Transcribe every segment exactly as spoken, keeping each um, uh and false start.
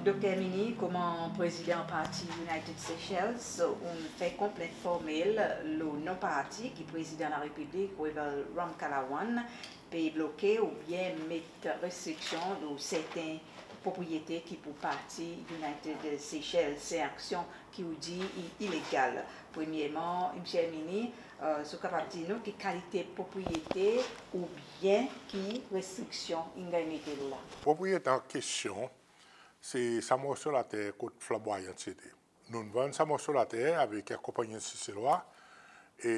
Dokter Herminie, konman Prezidan parti United Seychelles, ou'n fer konplent formel lo non parti ki Prezidan Larepiblik Wavel Ramkalawan pe bloke oubyen met restriksyon lo serten propriyete ki pour parti United Seychelles. Se aksyon ki ou dir i ilegal. Premyerman, Msye Herminie, zot kapab dir nou ki kalite propriyete oubyen ki restriksyon in ganny mete lo la? Propriyete an kestyon, se sa morso later kot Flamboyant ti ete. Nou'n vann sa morso later avek en konpannyen Seselwa, e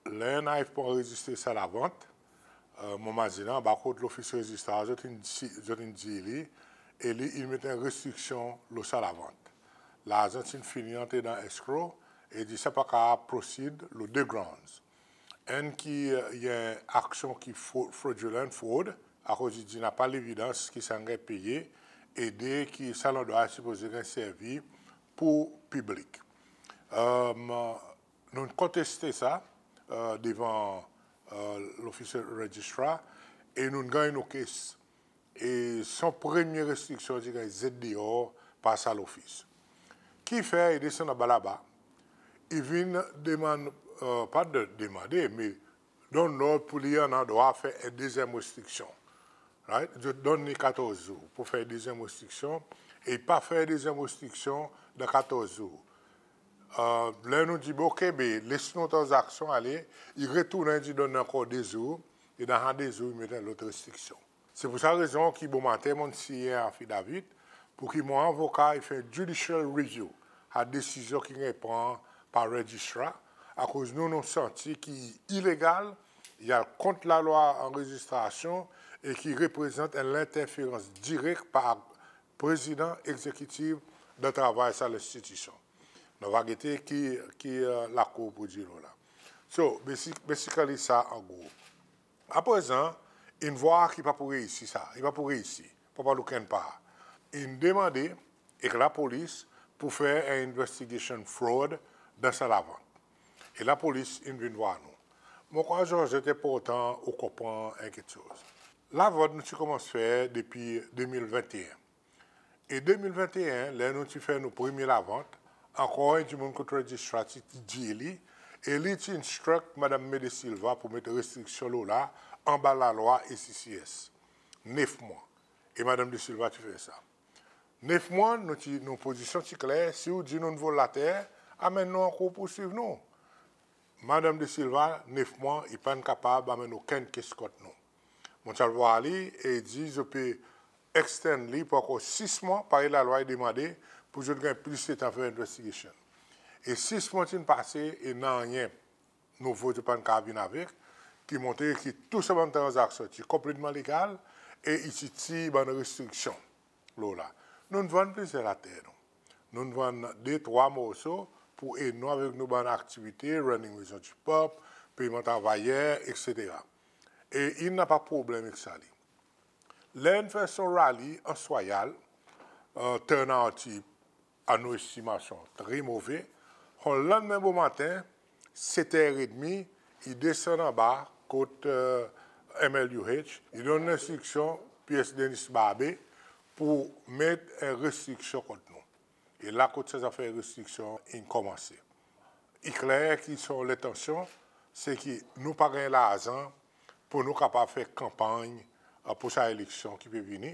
ler nou ariv pour anrezistre sa lavant, mon mazinen anba kot lofis rezistrar zot in dir li, e li in met en restriksyon lo sa lavant. Larzan ti'n fini antre dan escrow, e dir sa pa kapab proceed lo de grounds. Enn ki i en aksyon ki fraudulent, frod, akoz i dir napa levidans ki sa in ganny peye, e de ki sa landrwa i sipoze ganny servi pour piblik. Nou'n konteste sa devan lofis rezistrar, e nou'n ganny nou case. E son premye restriksyon ti ganny zet deor par sa lofis. Ki fer i desann anba laba, i vin demann, pa demande, me donn lord pour li annan drwa fer en dezyenm restriksyon. Right? Zot donn li katorz zour pour fer dezyenm restriksyon, e i pa fer dezyenm restriksyon dan katorz zour. Ler nou dir, be ok, be les nou tranzaksyon ale, i retournen dir donn ankor de zour, e dan sa de zour i met en lot restriksyon. Se pour sa rezon ki bomaten mon'n sinyen afidavit pour ki mon avoka i fer judicial review a desizyon ki'n ganny pran par rezistrar, akoz nou, nou santi ki ilegal, i al kont lalwa anrezistrasyon e ki reprezant en lenterferans direk par Prezidan Egzekitif dan travay sa lenstitisyon. Nou ava gete ki, ki Lakour pour dir lo la. So, basic, basically sa an gro. Aprezan, in vwar ki pa pour reisi sa, i pa pour reisi, pa pour al okenn par. In demande ek lapolis pour fer en investigation fraud dan sa lavant. E lapolis in vin vwar nou. Mon krwar Georgette, i enportan ou konpran en keksoz. Lavant nou ti konmans fer depi de mil venteen. E de mil venteen, ler nou ti fer nou premye lavant, ankor en dimoun kot rezistrar ti, ti dir li, e li ti instruct Madanm May De Silva pour met restriksyon lo la anba lalwa A C C S. Nef mwan. E Madanm De Silva ti fer sa. Nef mwan, nou ti, nou pozisyon ti kler, si ou dir nou'n vol later, anmenn nou an kour pour swiv nou. Madanm De Silva, nef mwan, i pa'n kapab anmenn okenn case kont nou. Mon ti al vwar li, e i dir zot pe extend li pour ankor sis mwan, parey lalwa i demande, pour zot ganny plis letan fer investigation. E sis mwan ti'n pase, e nanryen nouvo zot pa'n kapab vin avek, ki montre ki tou sa bann tranzaksyon ti konpletman legal, e i ti tir bann restriksyon lo la. Nou'n vann plizyer later nou. Nou'n vann de, trwa morso pour ed nou avek nou bann aktivite, running Maison du Peuple, peyman travayer, et cetera. E in napa problenm ek sa li. Ler in fer son rally Anse Royale, turnout ti, a nou estimasyon, tre move. Son lannmen bomaten, set er edmi, i desann anba kot M L U H, i donn lenstriksyon P S Denis Barbe pour met en restriksyon kont nou. E la kot sa zafer restriksyon in konmanse. I kler ki son lentansyon, se ki nou pa ganny larzan pour nou kapab fer kanpanny pour sa eleksyon ki pe vini,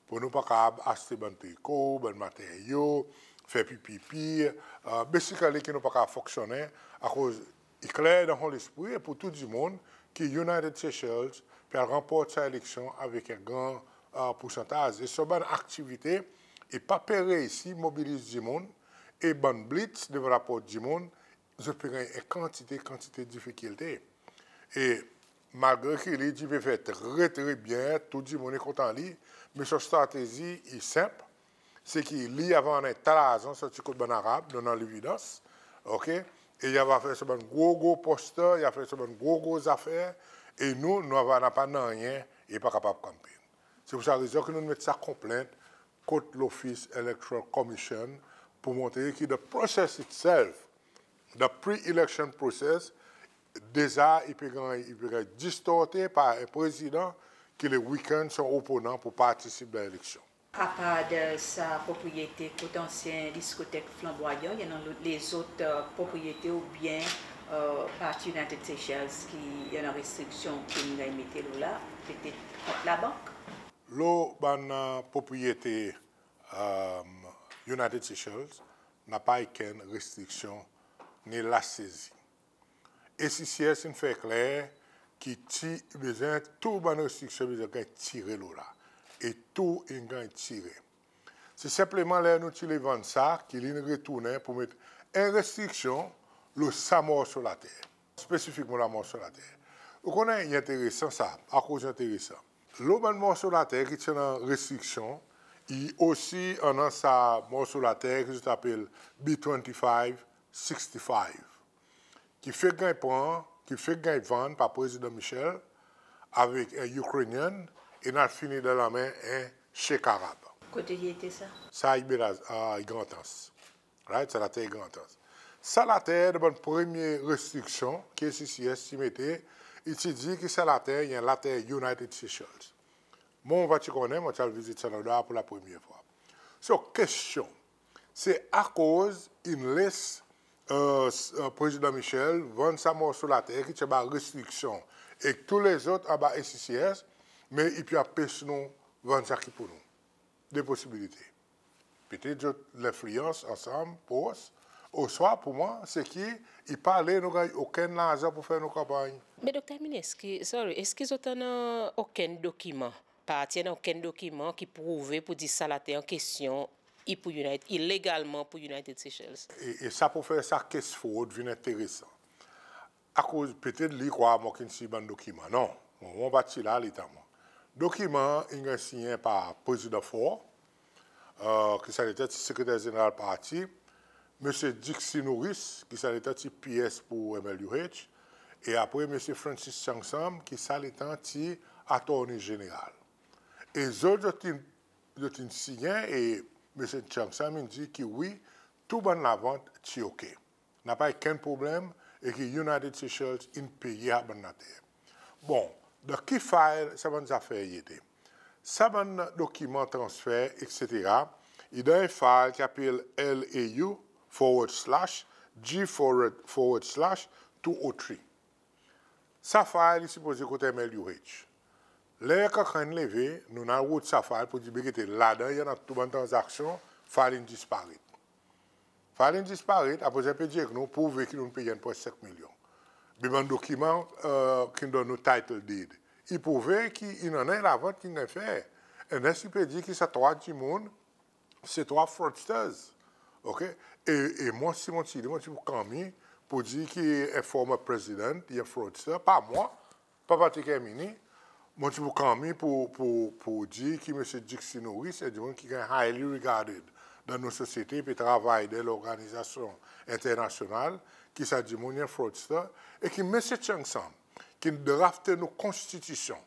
pour nou pa kapab aste bann triko, bann materyo, fer P P P, basically ki nou pa kapab fonksyonnen, akoz i kler dan son lespri e pour tou dimoun ki United Seychelles pe al ranport sa eleksyon avek en gran poursantaz. E son bann aktivite i pa pe reisi mobiliz dimoun, e bann blitz devan laport dimoun, zot pe ganny en kantite, kantite difikilte. E malgre ki li i pe fer tre, tre byen, tou dimoun i kontan li, me son stratezi i senp, se ki li i ava annan ta larzan sorti kot bann Arab, nou annan levidans, ok? E i ava fer son bann gro, gro poster, i ava fer son bann gro, gro zafer, e nou, nou ava napa nanryen, e pa kapab campaign. Se pour sa rezon ki nou'n met sa konplent kot lofis Electoral Commission pour montre ki the process itself, the pre-election process, deza i pe ganny, i pe ganny distorte par en prezidan ki le weaken son oponan pour partisip dan eleksyon. Apard sa propriyete kot ansyen diskotek Flamboyant, i annan lezot propriyete oubyen parti United Seychelles ki i annan restriksyon ki'n ganny mete lo la, petet kont labank? Lo bann propriyete United Seychelles, napa okenn restriksyon ni lasezi. ACCS in fer kler ki ti bezwen, tou bann restriksyon bezwen ganny tire lo la. E tou in ganny tire. Se senpleman ler nou ti le vann sa ki li in retournen pour met en restriksyon lo sa morso later, spesifikman la morso later. Ou konnen i enteresan sa. Akoz i enteresan? Lo bann morso later ki ti annan restriksyon, i osi annan sa morso later ki zot apel B twenty-five sixty-five, ki fek ganny pran, ki fek ganny vann par Prezidan Michel avek en Ukrainian, e in al fini dan lanmen en Sheikh Arab. Kote i ete sa? Sa i Grand Anse. Right? Sa later i Grand Anse. Sa later, dan bann premye restriksyon ki ACCS ti mete, i ti dir ki sa later i en later United Seychelles. Mwan mon pa ti konnen, mon ti al vizit sa landrwa pour la premye fwa. So, kestyon, se akoz in les Prezidan Michel vann sa morso later ki ti anba restriksyon, ek tou lezot anba ACCS, me i pe anpes nou vann sa ki pour nou? De posibilite. Petet zot lenfliyans ansanm, pros, oswa pour mwan, se ki i pa le nou ganny okenn larzan pour fer nou kanpanny. Me Dokter Herminie, eski, sorry, eski zot annan okenn dokiman, parti annan okenn dokiman ki prouve pour dir sa later an kestyon i pour United, i legalman pour United Seychelles? E, e sa pour fer sa case fraud vin enteresan. Akoz petet li krwar mwan ki'n sinyen bann dokiman. Non, mwan, mon pa ti la letan mwan. Dokiman in ganny sinyen par Prezidan Faure, ki sa letan ti Sekreter Zeneral parti, Msye Dixie Norris, ki sa letan ti PS pour MLUH, e apre Msye Francis Chansam, ki sa letan ti Attorney General. E zot, zot in, zot in sinyen, e Msye Chansam in dir ki wi, tou bann lavant ti oke. Napa okenn problenm, e ki United Seychelles in peye sa bann later. Bon, dan ki file sa bann zafer i ete? Sa bann dokiman transfer, et cetera, i dan en file ki apel L A U forward slash G forward, forward slash two oh three. Sa file i sipoze kot MLUH. Ler kekfwa in leve, nou'n al rod sa file pour dir, be gete, ladan i annan tou bann tranzaksyon, file in disparet. File in disparet, apre sa i pe dir ek nou, prouve ki nou'n pey enn pwen senk milyon. Be bann dokiman ki'n donn nou title deed, i prouve ki i annan en lavant ki'n ganny fer. And then i pe dir ki sa trwa dimoun, se trwa fraudsters. Oke? E, e mwan si mon ti li, mon ti pour kanmi pour dir ki en former president i en fraudster, pa mwan, pa Patrick Herminie, mon ti pour kanmi pour, pour, pour dir ki Msye Dixie Norris, en dimoun ki ganny highly regarded dan nou sosyete, pe travay dan lorganizasyon enternasyonal, ki sa dimoun i en fraudster, e ki Msye Chansam, ki'n drafte nou konstitisyon,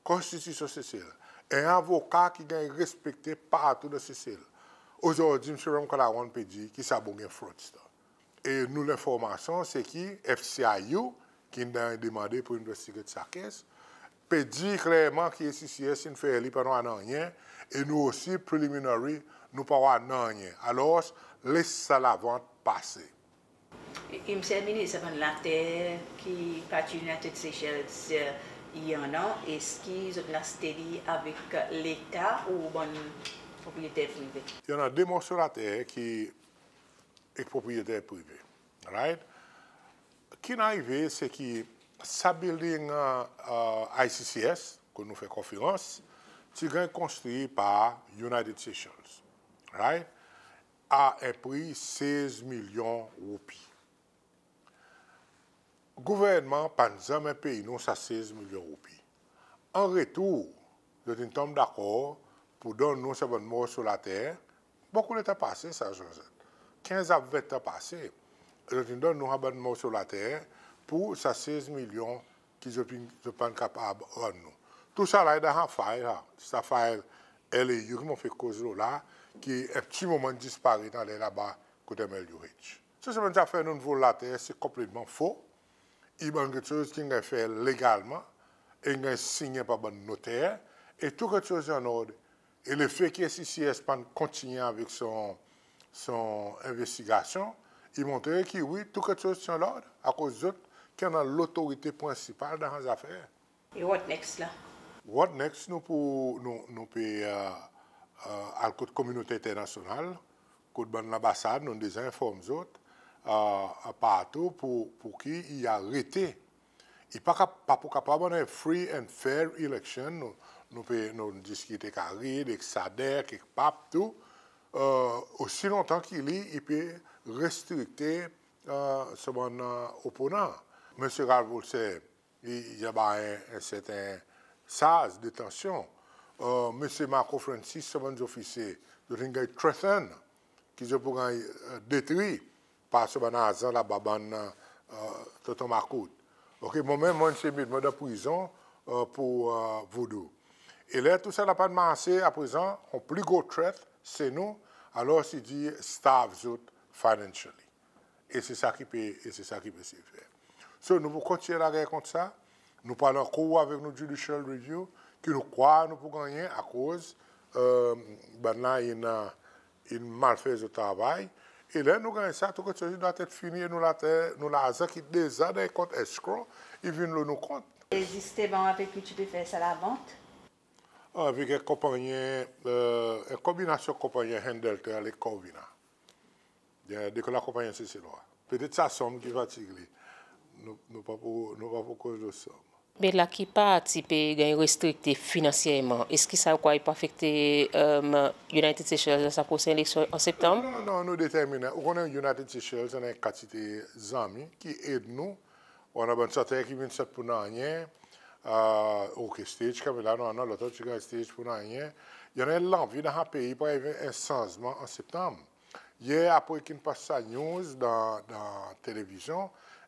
konstitisyon Sesel, en avoka ki ganny respekte partou dan Sesel. Ozordi, Msye Ramkalawan pe dir ki sa boug i en fraudster. E nou lenformasyon, se ki FCIU, ki'n demande pour investigate sa case, pe dir klerman ki ACCS in fer li pa war nanryen, e nou osi, preliminary, nou pa war nanryen. Alors, les sa lavant pase. E, e, Msye Minis, sa bann later ki parti United Seychelles i annan, eski zot in aste li avek Leta ou bann propriyeter prive? I annan de morso later ki ek propriyeter prive. Right? Ki'n arive, se ki sa building ICCS, kot nou fer konferans, ti ganny konstri par United Seychelles. Right? A en pri sez milyon roupi. Gouvernman pa'n zanmen pey nou sa sez milyon roupi. An retour, zot in tonm dakor pour donn nou sa bann morso later, bokou letan pase sa, Joseph. Kenz a ven tan pase, zot in donn nou sa bann morso later pour sa sez milyon ki zot in, zot pa'n kapab rann nou. Tousala i dan sa file la, sa file LAU ki mon fek koz lo la, ki en pti moman in disparet anler laba kot MLUH. So, sa bann zafer nou'n vol later, se konpletman fo. I bann keksoz ki'n ganny fer legalman, e in ganny sinyen par bann noter, e tou keksoz i annord. E lefe ki S C C S pa'n kontinyen avek son, son envestigasyon, i montre ki wi, tou keksoz ti an lord, akoz zot ki annan lotorite prensipal dan sa zafer. E what next la? What next, nou pou, nou, nou pe, e, e, al kot kominote enternasyonal, kot bann lanbasad, nou deza enform zot, e, e, partou pour, pour ki i arete. I pa kap-, pa pou kapab annan en free and fair election, nou, nou pe, nou diskit ek ARID, ek SADC, ek PAP tou, e, osi lontan ki li, i pe restrikte, e, son bann, e, oponan. Msye Ralph Volcere, i, i anba en, en serten sarz detansyon. E, Msye Marco Francis, son bann zofisye, zot in ganny threaten, ki zot pou ganny, e, detri par son bann azan laba bann, e, tonton makout. OK, mwan menm, mon ti met mwan dan prizon, e, pour, e, Voodoo. E ler tou sa la pa'n marse, aprezan, en pli gro threat, se nou, alors i dir starve zot financially. E se sa ki pe, e se sa ki pe esey fer. So, nou pou kontinyen lager kont sa. Nou pou al an kour avek nou judicial review, ki nou krwar nou pou gannyen akoz, e, bann la in, in mal fer zot travay. E ler nou ganny sa, tou keksoz i dwatet fini e nou later, nou larzan ki deza dan kont escrow, i vin lo nou kont. E zisteman, avek ki ou ti pe fer sa lavant? Avek en konpannyen, e, en konbinasyon konpannyen Handletel ek Corvina. De, de lakonpannyen Seselwa. Petet sa sonm ki fatig li. Nou, nou pa pou, nou pa pou koz lo sonm. Me la ki parti pe ganny restrikte finansyerman, eski sa ou krwar i pou afekte, e, United Seychelles dan sa prosen eleksyon an Septanm? Non, non, non, nou determinen. Ou konnen United Seychelles annan en kantite zanmi ki ed nou. Ou annan bann santer ki vin sot pour nanryen, e, OK Stage, kanmenm la, nou annan lot ki ganny stage pour nanryen. I annan lanvi dan sa pei pour arive en sanzman an Septanm. Yer apre ki'n pas sa news dan, dan televizyon,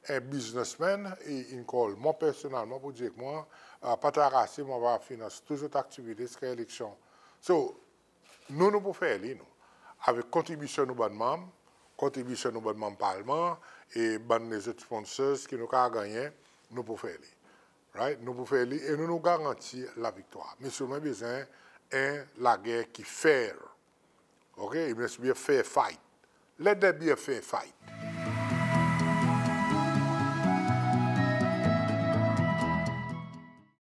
en businessman, i, in call mwan personnelman pour dir ek mwan, e, pa trakase, mon ava finans tou zot aktivite ziska eleksyon. So, nou, nou pou fer li, nou. Avek kontribisyon nou bann manm, kontribisyon nou bann manm parlman, e bann lezot sponsors ki nou kapab gannyen, nou pou fer li. Right? Nou pou fer li, e nou, nou garanti laviktwar. Me selman i bezwen en lager ki fair. OK? It must be a fair fight. Let there be a fair fight.